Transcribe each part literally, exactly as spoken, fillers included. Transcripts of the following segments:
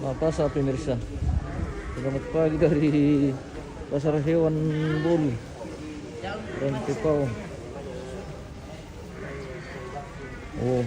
Pasar, pemirsa. Selamat pagi dari pasar hewan Bolu. Rantepao. Oh.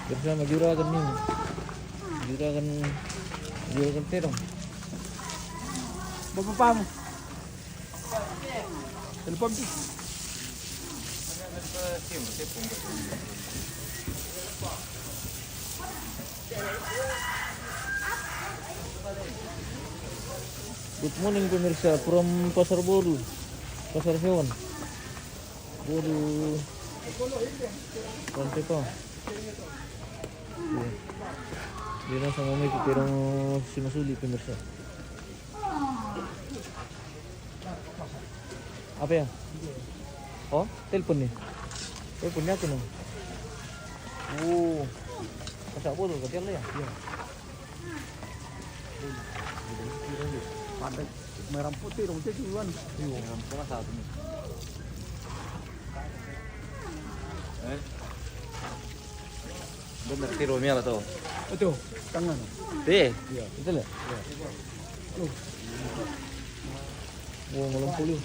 Bersama juragan ini. Juragan, juragan terong. Bapak paham? Telepon tu. Good morning, pemirsa, from Pasar Bolu, pasar hewan Bolu, Rantepao. Iya. Dia langsung mau ikut terong si Masuli, pemirsa. Apa ya? Oh, telepon nih. Telepon nih aku nih. Oh. Pasar Bolu, kata dia ya? Iya. Pada merah putih dong, itu duluan. Iya, merah putih satu nih. Eh? Bener, tiro miala to. Itu, tangan. Te. Iya. Itu lah. Iya. Aduh. Wow, malam puluh.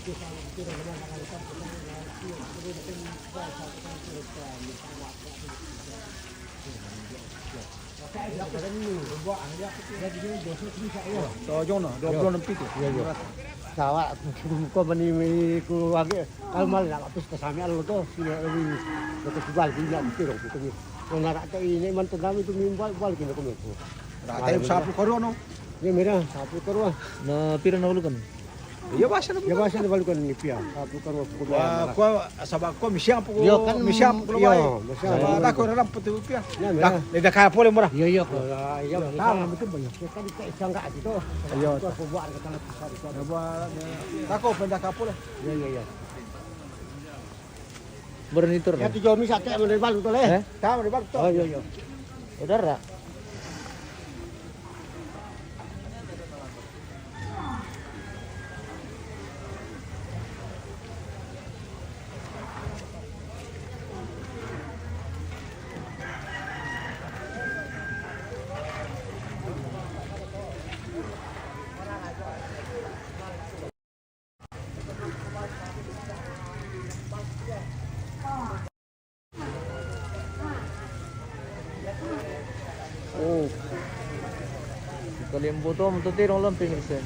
To, jong no, dua puluh enam pitu. Iya, iya. Sawa, ko bani mi ku agi, kalau mal na lapis ta sami alo to, sila wi, ko jual, sila mi tiro, gitu. Ko nara to ini, man to nami to mi bual, bual, kini ko mi ku. Rata sapu koro no. Iya, mira, sapu koro. Na pira na ulukan? Iya, basa na. Iya, basa na balukan ni pia. Sapu koro, ko. Wah, ko, sabab ko misiang pu, iya, kan, misiang pu, iya, misiang. Sabab ko dalam putu pia. Iya, mira. Dah, dah kaya pole mura. Iya, iya, ko. Iya, iya, tahu, betul banyak. Kan kita isang ka aja to. Iya. Ko buat kita lagi sari ko. Buat, ya. Tako pindah kapole. Iya, iya, iya. Bernitur. Ya, tujuh misa tek menurut balu to le. Eh? Tahu menurut balu to. Oh, iya, iya. Udah ra. Oh. Kalimbutom to tirong lamping ise.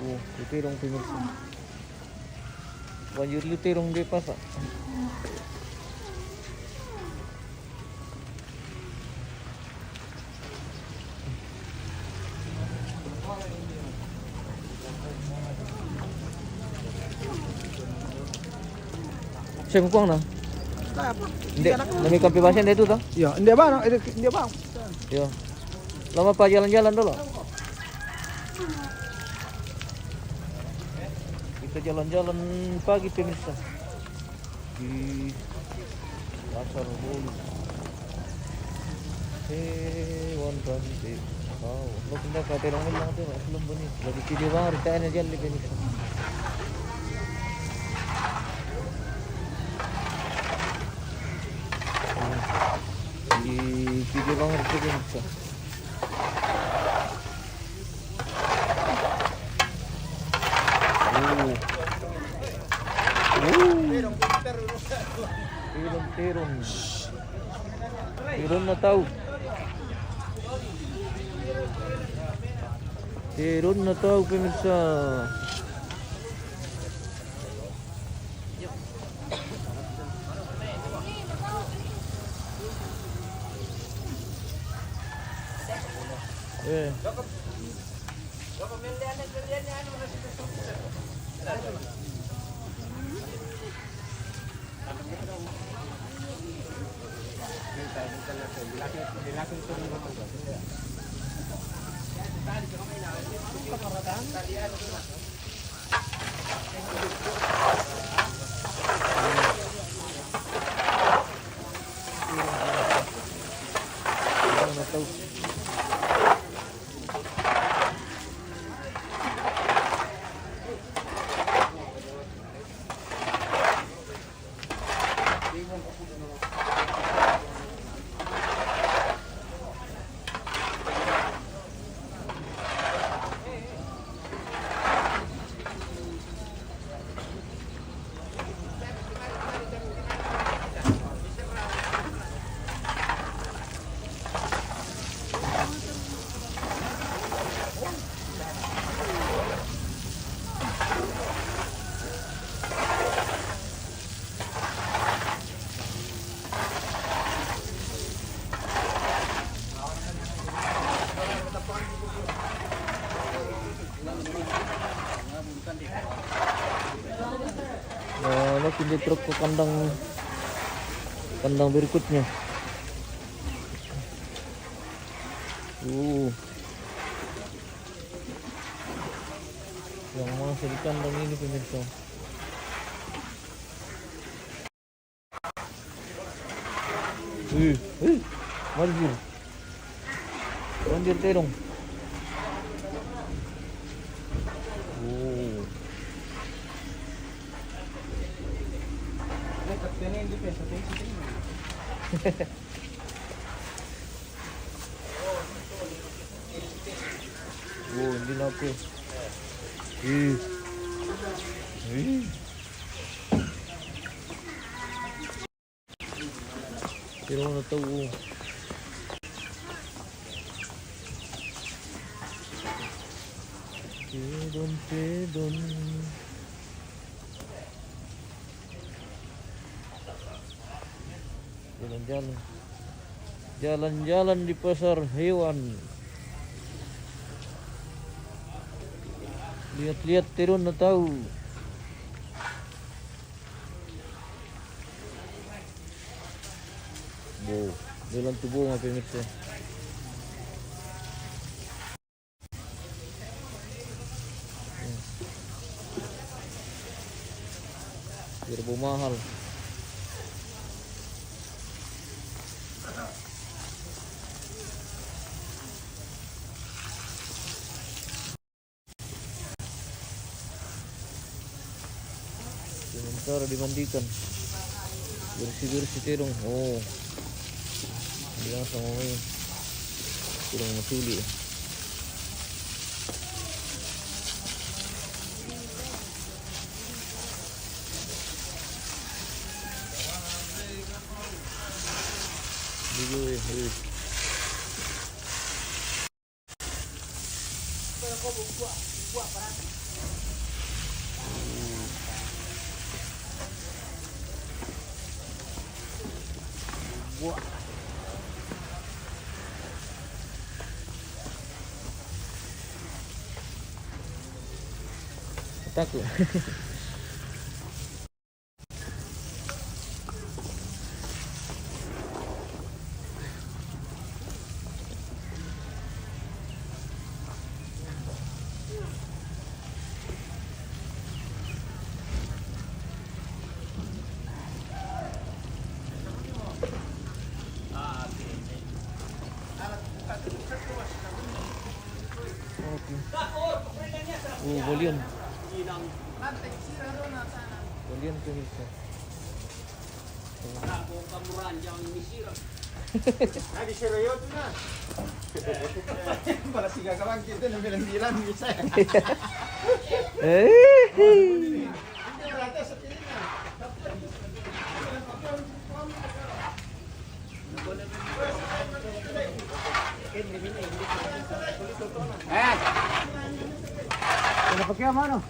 Oh, itu dong, pemirsa. Banjir lite dong di pasar. Siapa kuang na? Nde, nami kampi basen deh itu toh? Iya, nde bang, nde bang. Iya. Lama pa jalan-jalan dulu. Kita jalan-jalan pagi, pemirsa. Di Pasar Bolu. Hewan rantai. Wow, lo pindah ke terong bilang tuh, belum bunyi. Lagi video bang, hari tanya aja, pemirsa. Di video bang, hari tanya aja. Oh. Oh. Tiron, tiron. Tiron na tau. Tiron na tau, pemirsa. Eh. Nah, makin di truk ke kandang, kandang berikutnya. Uh. Yang masih di kandang ini, pemirsa. Wih, wih, banjir. Banjir terong. Oh. Oh, hindi na ako. Eh. Eh. Pero ano to, oh. Pidon, pidon. Jalan-jalan. Jalan-jalan di pasar hewan. Lihat-lihat, tiron na tau. Bo, dalam tubuh apa yang itu? Biar bumahal. Sementara dimandikan. Bersih-bersih terong. Oh. Biasa mau ini. Terong masuli. Dulu, eh, eh. Takut. Okay. Oh, volume. Volume tu bisa. Lagi sira yo tu na. Pala siga kawan kita na bilang-bilang bisa. Eh. Eh. Ano pa kaya, mano?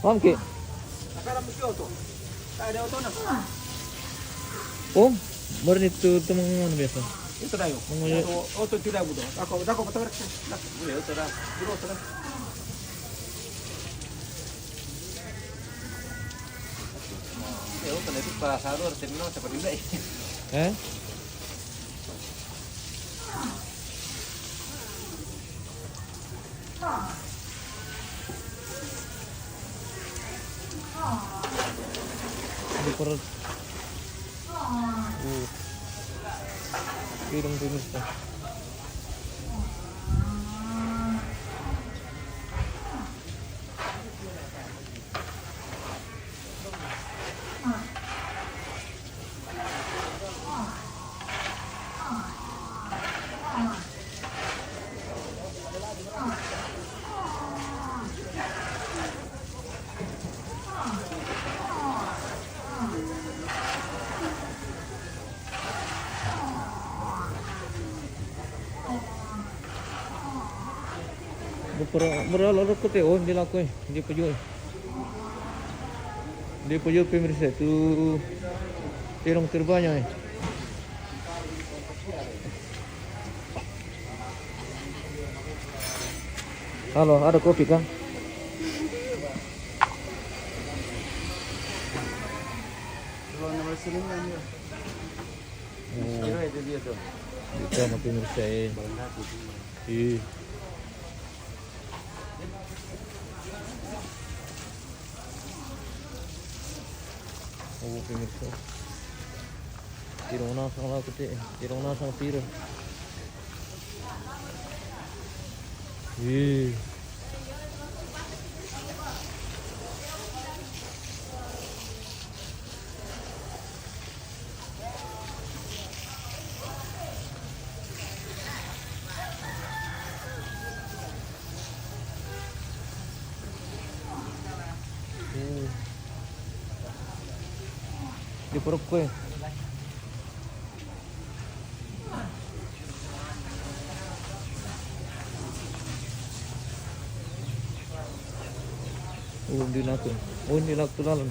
Ma'am, ki. Nakala mo si Otto. Tayo, Otto na. Oh, meron ito, ito mga ano biasa. Ito tayo. Mga Otto, Otto, ito tayo, Otto. Ako, ako, patawag ka. Ako, Otto na. Bro, Otto na. Eh, Otto na ito, pasado, terminal, sa pagkita eh. Eh? Hindi pa rin. Oo. Pirang dinis na. Mura, mura lorok ko te, oh, hindi lang ko eh. Hindi pa yun eh. Hindi pa yun, pemirsa. Itu terong terbanya eh. Halo, ada kopi kah? Kalau nomor sini kan dia. Oh. Kira itu dia tuh. Itu sama pemirsa eh. Barang dapur. Iya. Oo, pemirsa. Tirong nasang la ko te. Tirong nasang pira. Eh. Hmm. Di purok ko eh. Oh, hindi na ako. Oh, hindi na ako lalan.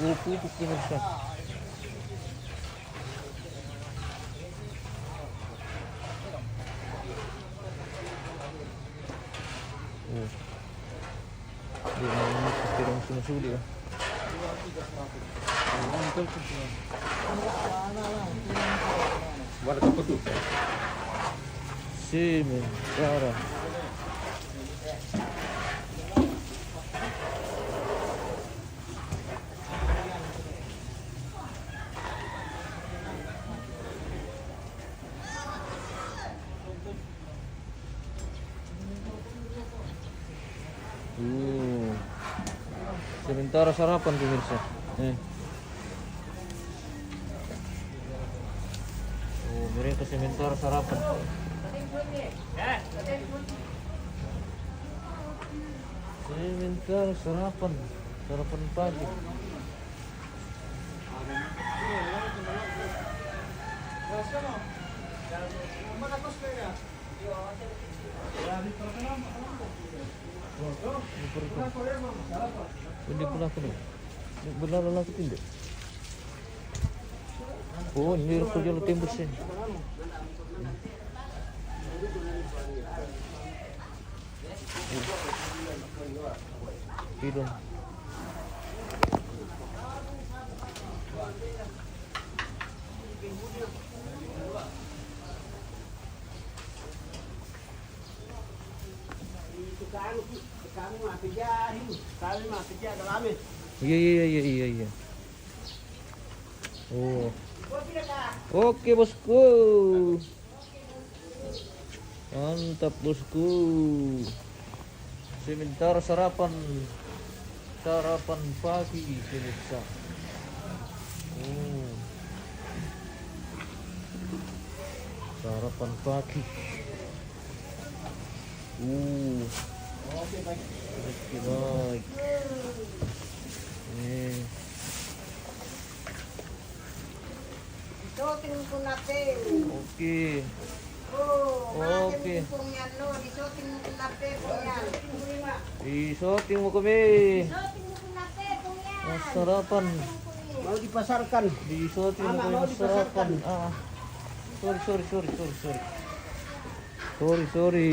Oh, putik din siya. Oh. Hindi na naman ito yung sinusuli, oh. Wala ka pa to. Simen, Sara. Uh. Sementara sarapan, pemirsa. Eh. Mereka sementara sarapan. Sementara sarapan, sarapan pagi. Hindi pala ako na. Wala lalaki tindi. Oo, hindi ko jalo tembus eh. Idong. Iya, iya, iya, iya, iya. Oh. Oke, bosku. Mantap, bosku. Sementara sarapan, sarapan pagi, pemirsa. Oh. Sarapan pagi. Uh. Oke, baik. Oke, baik. Eh. Isoting ko na, te. Oke. Oh, oke. Isoting mo ko na, te, pong yan. Isoting mo kami. Isoting mo ko na, te, pong yan. Masarapan. Mau dipasarkan. Isoting mo kami, mau dipasarkan. Ah. Sorry, sorry, sorry, sorry, sorry. Sorry, sorry.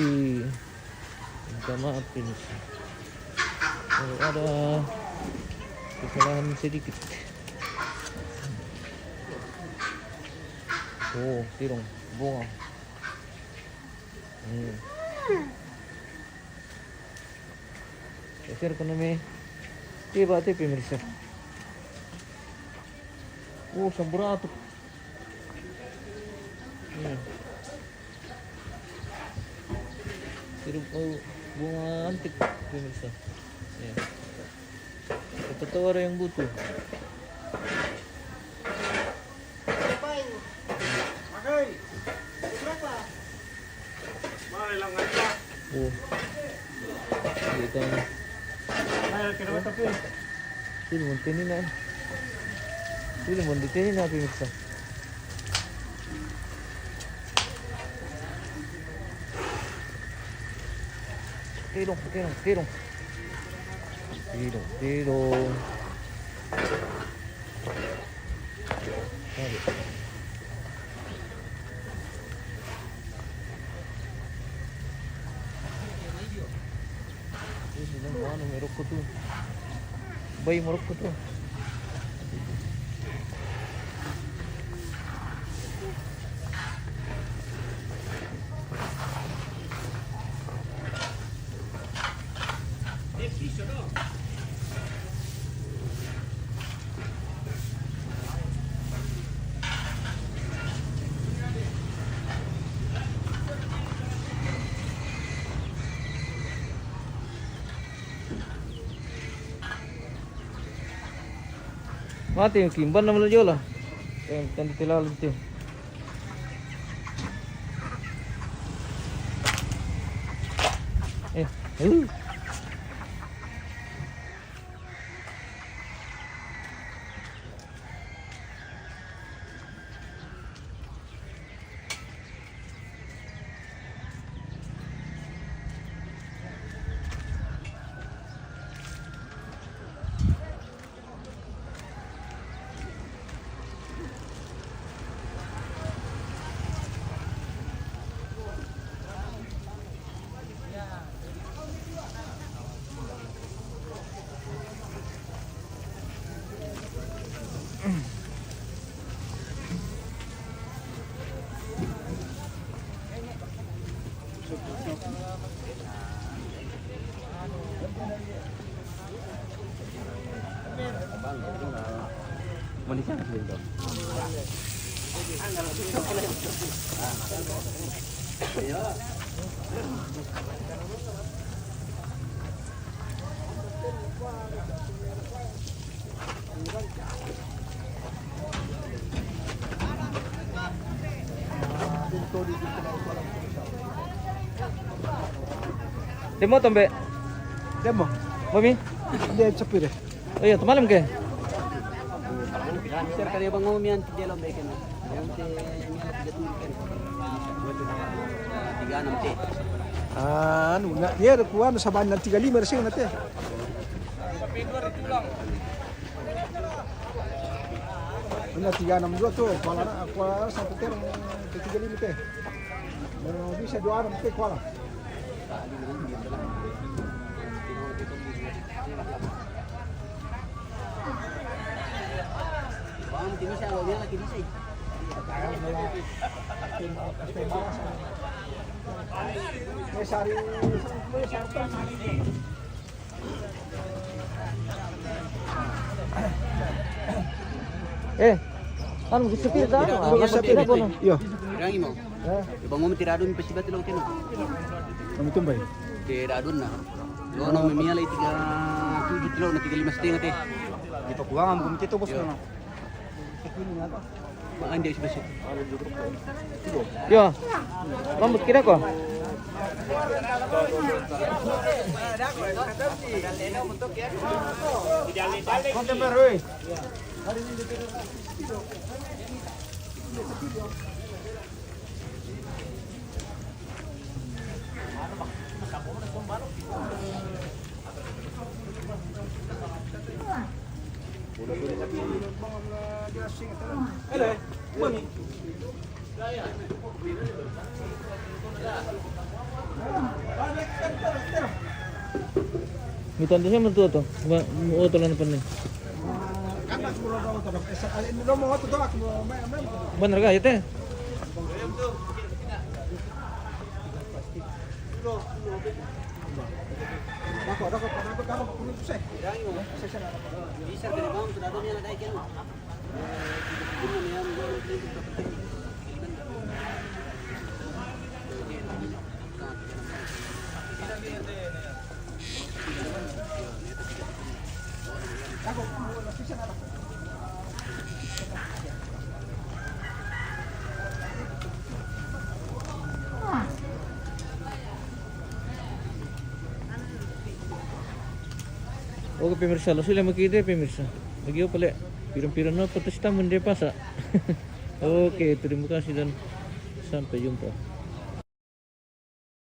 Minta maaf ini. Kalau ada kesalahan sedikit. Oh, tirong, bunga. Hmm. Share ko na mi. Tiba, tiba, pemirsa. Oh, samburato. Hmm. Pero, oh, bunga antik, pemirsa. Ayan. Totoo yung buto. Oh. Hindi ka na. Ay, kira mo tapo eh. Sino mo tinin na? Sino mo tinin na, pemirsa? Tirong, tirong, tirong. Tirong, tirong. Sabi. Ano, meron ko to. Bay, meron ko to. Mati yung kimban naman na jola. Eh, tandi tilalim ti. Eh, uh. Demo to, Mbe? Demo. Mami? Dia cepi deh. Oh iya, temalam ke? Sir, kare Bang Omi yang tiga lo, Mbe, kan? Yang te-, yang tiga tujuh, kan? Tiga enam te. Anu, na, dia ada kuan saban na tiga lima ada sing na te. Na tiga enam dua tu, kuala na, kuala satu te, tiga lima te. Bisa dua enam te kuala. Eh, anu, bisa pilih dah. Iya, bisa pilih. Iya. Bilang imo. Eh. Bang Om tidak ada pasti batil lo kena. Kami tumbai. Tidak ada na. Lo no memia lai tiga tujuh kilo na tiga lima setengah te. Di pakuangan kami kita bos na. Maan dia sudah situ. Yo. Rambut kira ko. Mitan tu siapa tu tu? Ba, oh, tu lah depan ni. Benar kah, ya, teh? Oke, pemirsa, lo sudah makita, pemirsa. Lagi apa, lek? Pirang-pirang no, petis tamu dia pasak. Oke, terima kasih dan sampai jumpa.